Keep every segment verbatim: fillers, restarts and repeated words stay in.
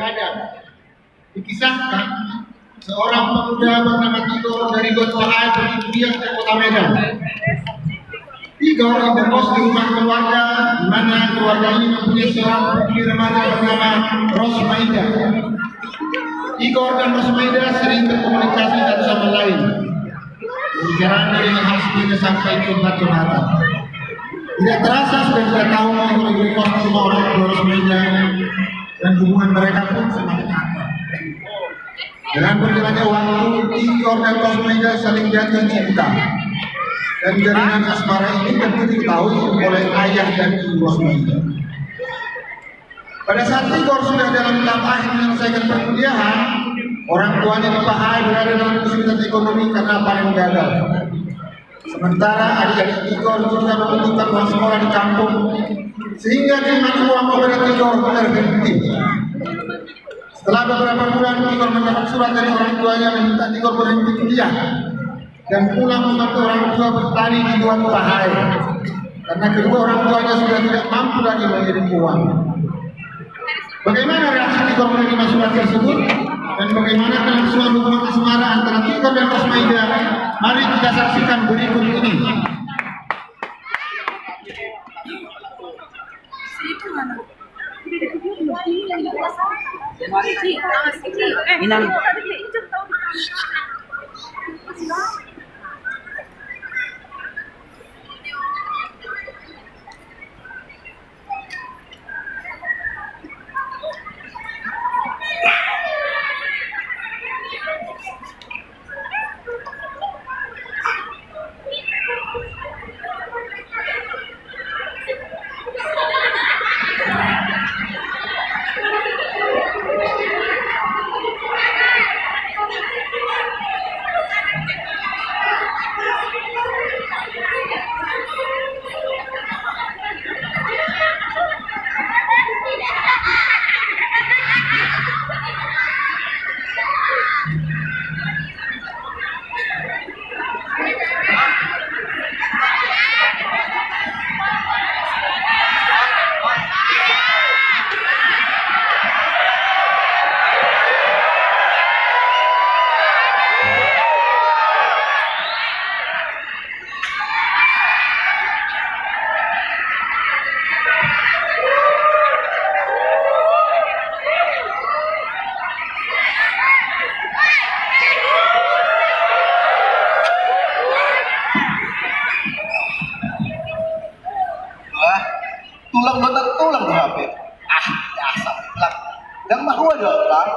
Ada. Dikisahkan, seorang pemuda bernama Tigor dari Got Pahai pergi kuliah ke kota Medan. Tigor indekos di rumah keluarga, di mana keluarga ini mempunyai seorang putri remaja bernama Rosmaida. Tigor dan Rosmaida sering berkomunikasi satu sama lain. Pembicaraan dari hal sepele sampai curhat-curhatan. Tidak terasa sudah tiga tahun Tigor indekos di rumah orang tua Rosmaida dan hubungan mereka pun semakin akrab. Dengan berjalannya waktu, Tigor dan Rosmaida saling jatuh cinta. Dan jalinan asmara ini tentu diketahui oleh ayah dan ibu Rosmaida. Pada saat Tigor sudah dalam tahap akhir menyelesaikan perkuliahan, orang tuanya di Pahai berada dalam kesulitan ekonomi karena panen gagal. Sementara adik-adik Tigor juga membutuhkan uang sekolah di kampung, sehingga kiriman uang kepada Tigor terhenti. Setelah beberapa bulan, Tigor mendapat surat dari orang tuanya meminta Tigor berhenti kuliah dan pulang membantu orang tua bertani di luar Pahai, karena kedua orang tuanya sudah tidak mampu lagi mengirim uang. Bagaimana reaksi Tigor menerima surat tersebut? Dan bagaimana kelangsungan hubungan asmara antara Tigor dan Rosmaida? Mari kita saksikan berikut ini. Wah, tulang do, tulang do hape. Ah, dasar tulang. Ndang mahua do, Bang.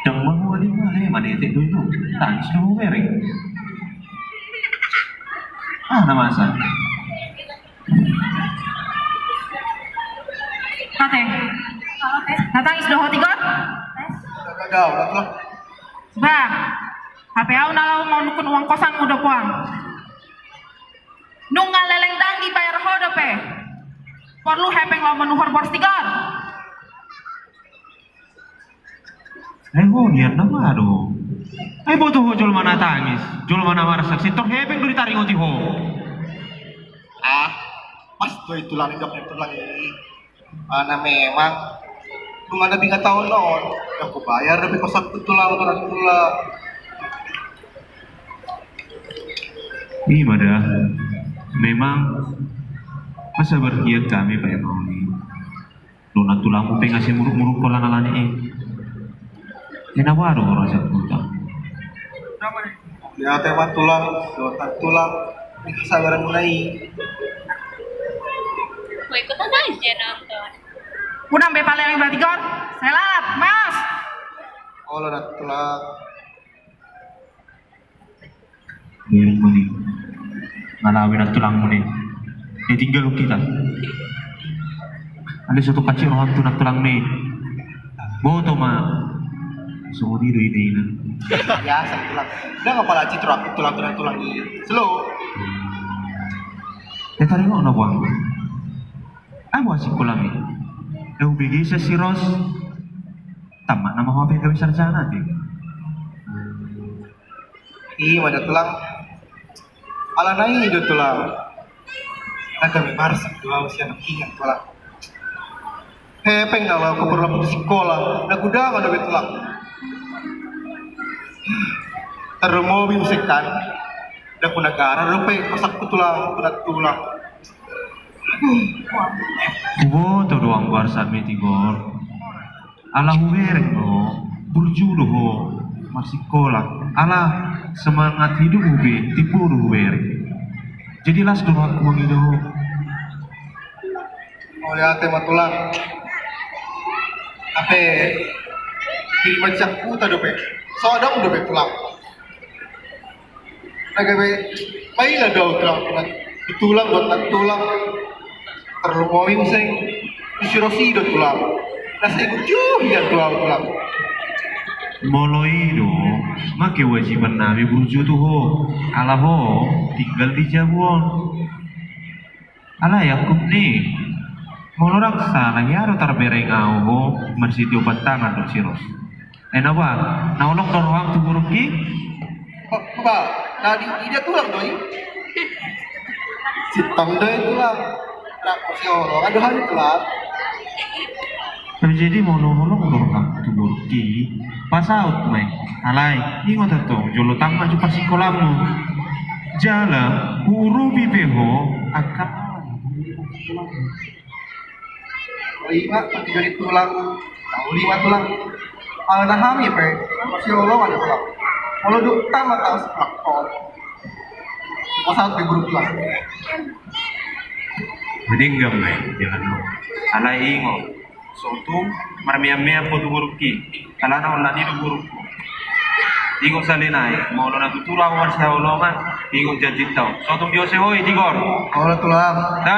Ndang mahua di mana, mana ete dulu. Tangis dulu, Mary. Ah, na masa. Ate. Na tangis do ho, Tigor? Bah, hape au na laho manukun uang kosanmu do, Puang. Nunga leleng ndang dibayar ho dope. Porlu hepeng laho manuhor boras, Tigor. Ai ho nian na ma do. Ai boto ho jolma na tangis, jolma na marsak, sintor hepeng do ditaringoti ho. Ah, pas do i tulang, i dok ni tulang i. Mana memang nunga na bingat taon on, ndang hubayar dope kosanku tulang, tulang, tulang. Ima da, memang masa berkian kami paimahon i. Dona tulangmu pe nga sai muruk-muruk holan alani i. Ena baru rasa kutang. Lihat emang tulang, dotan tulang, ini kesabaran mulai. Mau ikutan aja nonton. Udah sampai paling berarti gor. Saya lalap, mas. Olo, dotan tulang. Yang mani. Mana awi na tulangmu ni. Dia tinggal kita. Ada satu kacil roham tu na tulang ni. Boto ma. Songon i do ina-ina. Biasa tulang. Ndang apala citra tulang, tulang, tulang i. Slow. Ya tadi kok na buang. Ah, buang sikola mi. Ya ubegisa si Ros. Tamat nama ho pe gabe sarjana te. Ima da tulang. Alana i do tulang. Ndang gabe marsak do au sian nangkiningan tulang. Hepeng na laho huparlaputi sikola, na godang do be tulang. Tarlumobi muse kan, ndang hunagara dope pasangku tulang, tulang, tulang. Huboto do anggo arsam i, Tigor. Ala hubereng do ho, burju do ho marsikola. Ala semangat hidupmu be timbo do hubereng. Jadi las do rohangku mangido ho. Mauliate ma tulang. Hape, di mancang huta dope, so adong dope tulang. Na gabe maila do au tulang, tulang, tulang dohot nang tulang. Tarlumobi muse tu si Ros i do tulang. Na sai burju hian tu au tulang. Molo i do, ma kewajiban nami burju tu ho. Ala ho tinggal di jabu on. Alai angkup ni, molo ndang sala hea do tarbereng au ho marsitiopan tangan dohot si Ros. Ai na ba, na holong do roham tu borungki? Ba, ba, na di, di dia tulang do i? Sintong do i tulang. Ndang marsihaholongan do hami tulang. Jadi molo holong do roham tu borungki, pasaut ma i. Alai ingot antong, jolo tamat jo parsikolanmu. Jala huurupi pe ho angka. Uli ma, pati jadi tulang. Uli ma tulang. Ala na hami pe marsihaholongan tulang. Molo dung tamat au sikola on, pasaut pe borungki tulang. Denggan ma i, denggan ma i. Alai ingot, sotung marmeam-meam ho tu borungki. Alana holan i do borungku. Ingot sahali nai, molo na tutu do au marsihaholongan, ingot janjinta on. Sotung diose ho i, Tigor. Olo tulang. Da.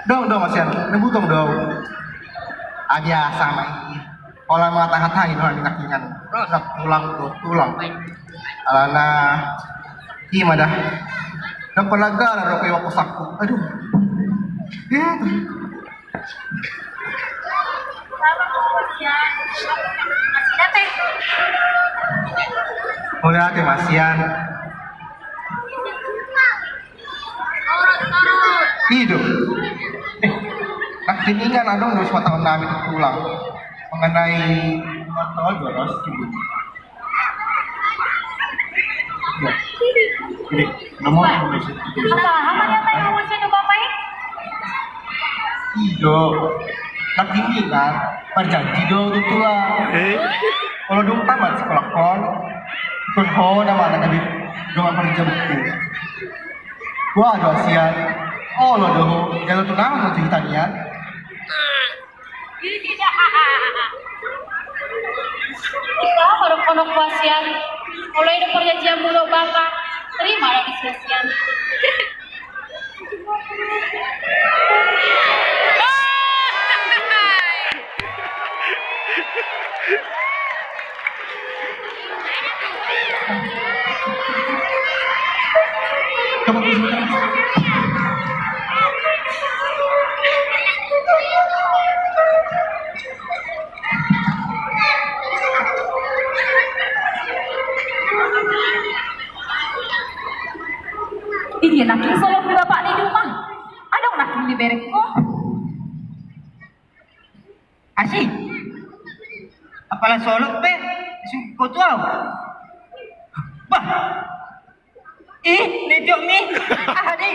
Dong, dong, Masian, na butong dong. Ah, biasa ma i. Holan manghatahata i do hami nangkiningan. Tulang, tulang. Alana i ma da. Ndang pernah galar do iwak kosakku. Aduh. Ya. Mauliate, Masian. I do. Eh, nangkiningan adong do sipasahaton nami tu tulang mengenai ulang tahun dua ratus tujuh belas. Apa? Apa dia main musik tu, Bapak, eh? I do. Nangkiningan, marjanji do tu tulang. Eh? Molo dung tamat sikola on, ikut ho nama anak kami, dongan parjabuku. Wah, do sian. Olo do ho, jala tu nama tu cerita nian. Bapak, baru kono kuasian. Mulai do perjanjian mulu, Bapak. Terima lah di sian. Idia nangkin solot ni bapak ni di rumah. Adong nangkin dibereng ho. Asi. Apala solot pe, disungkot tu au. Bah. Ih, netiok ni. Ah, di.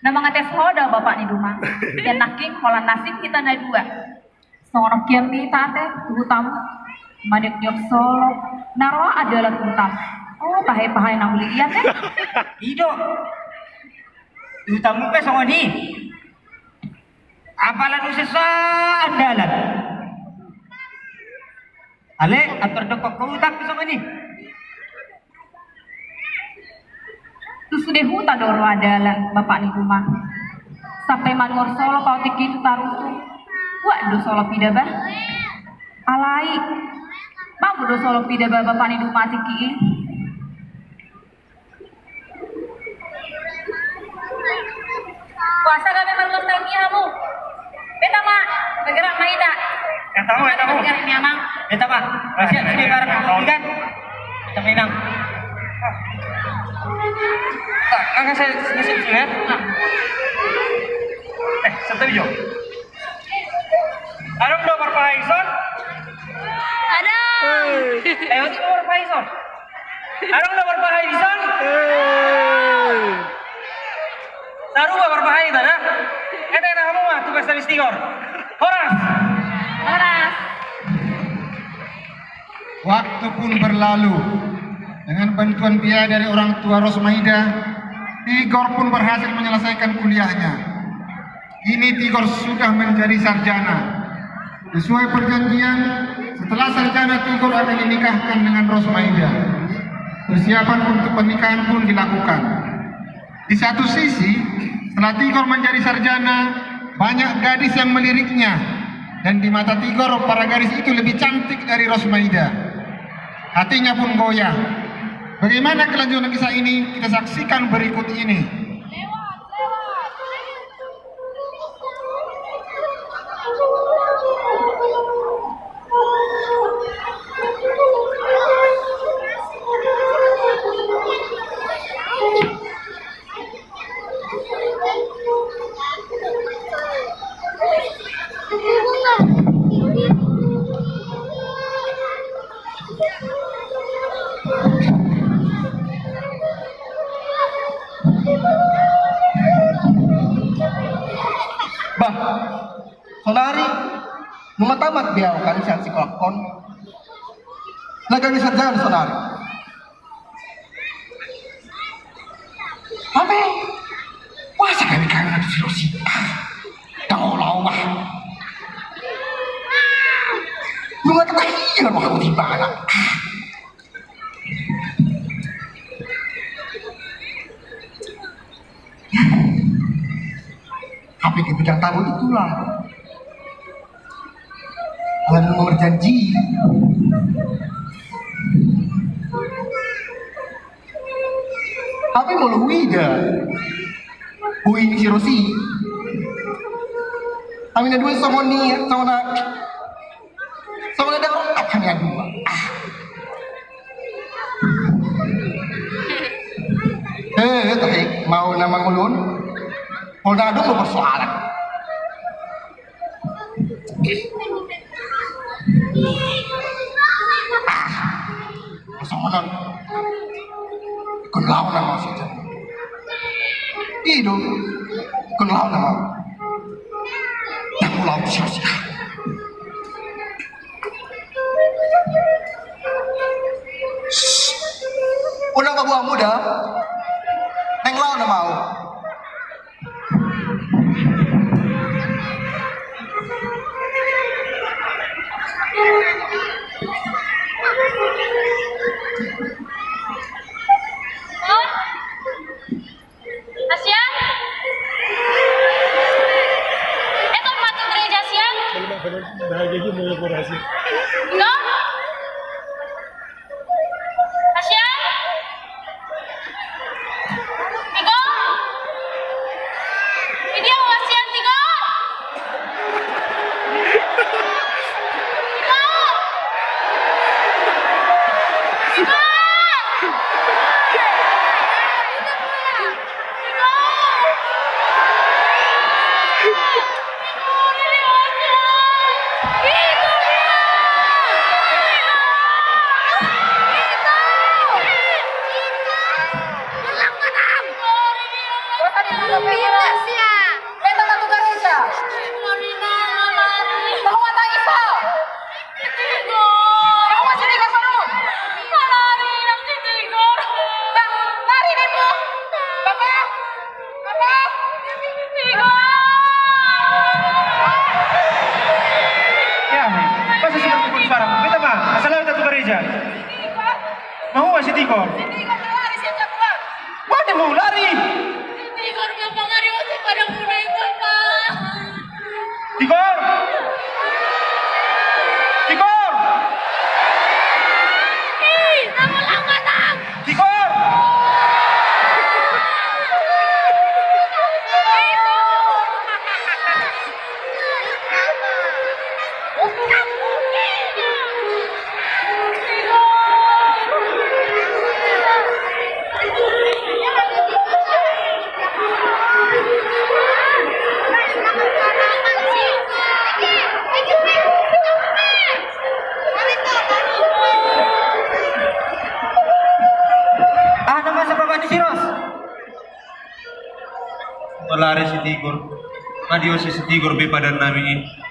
Na mangates ho do bapak ni di rumah. Idia nangkin holan na asing hita na dua. Songon on hian ma i ate, tu hutamu. Manek niop solo. Na ro aha dalan tu hutamu? O, tahe pahae na uli i ate. I do. Tu hutamu pe songon i. Apala tu sesa andalan. Ale, antar dokok ko utak songon i. Tu sude huta do ro aha dalan, bapa ni duma. Sampe manuhor solo paotik i tu tarutung. Buat do solo pida ba. Alai. Mambu do solo pida ba, bapa ni duma, tingki i. Puasa gabe marlos tangi hamu. Beta ma, bergerak ma hita. Beta ma, beta ma. Bergerak ni amang. Beta ma. Masih ada di barang kan? Beta menang. Angkat saya, saya, saya. Eh, santai jo. Adong do parpahaison? Adong. Eh, adong do parpahaison? Adong do parpahaison? Taruba parpahai tana. Ete na hamu ma tugas dari Tigor. Horas. Horas. Waktu pun berlalu. Dengan bantuan biaya dari orang tua Rosmaida, Tigor pun berhasil menyelesaikan kuliahnya. Kini Tigor sudah menjadi sarjana. Sesuai perjanjian, setelah sarjana Tigor akan dinikahkan dengan Rosmaida. Persiapan untuk pernikahan pun dilakukan. Di satu sisi, setelah Tigor menjadi sarjana, banyak gadis yang meliriknya. Dan di mata Tigor, para gadis itu lebih cantik dari Rosmaida. Hatinya pun goyah. Bagaimana kelanjutan kisah ini? Kita saksikan berikut ini. Bah, sonari nunga tamat be au kan sian sikola on. Laga bisa jalan sonari. Hape, masa kami kami nanti si Rosi. Tahu lah bah. Nunga tamat iya bah aku tiba anak. Hape di bidang tamu itulah. Ala nunga berjanji. Hape molo huida boi ni si Rosi. Hami na dua songon i, songon na, songon na dao hami na dua. Eh, tahe mau na mangolon. Molo na adong do persoalan. Ah, songon on. Ingkon laho nama au sian. I do. Ingkon laho nama au. Ndang laho sian. Unang paboa hamu da. Naeng laho nama au. Hasian? Eto ma tu gereja, Sian? Bahagia juga, Sian. No? Hasian? Tigo? Idia ho hasian, Tigo? Tigo? Tigo? Tigor, tigor, tigor. Wah, dia mau lari. Tigor, gampang hari ojek pada mulai, Bapak. Tigor! Tigor! Ih, nama lambat, Ang! Tigor! Ah, nama siapa, Pak, di Siros? Malari si Tigor. Madiosi si Tigor be padan nami i.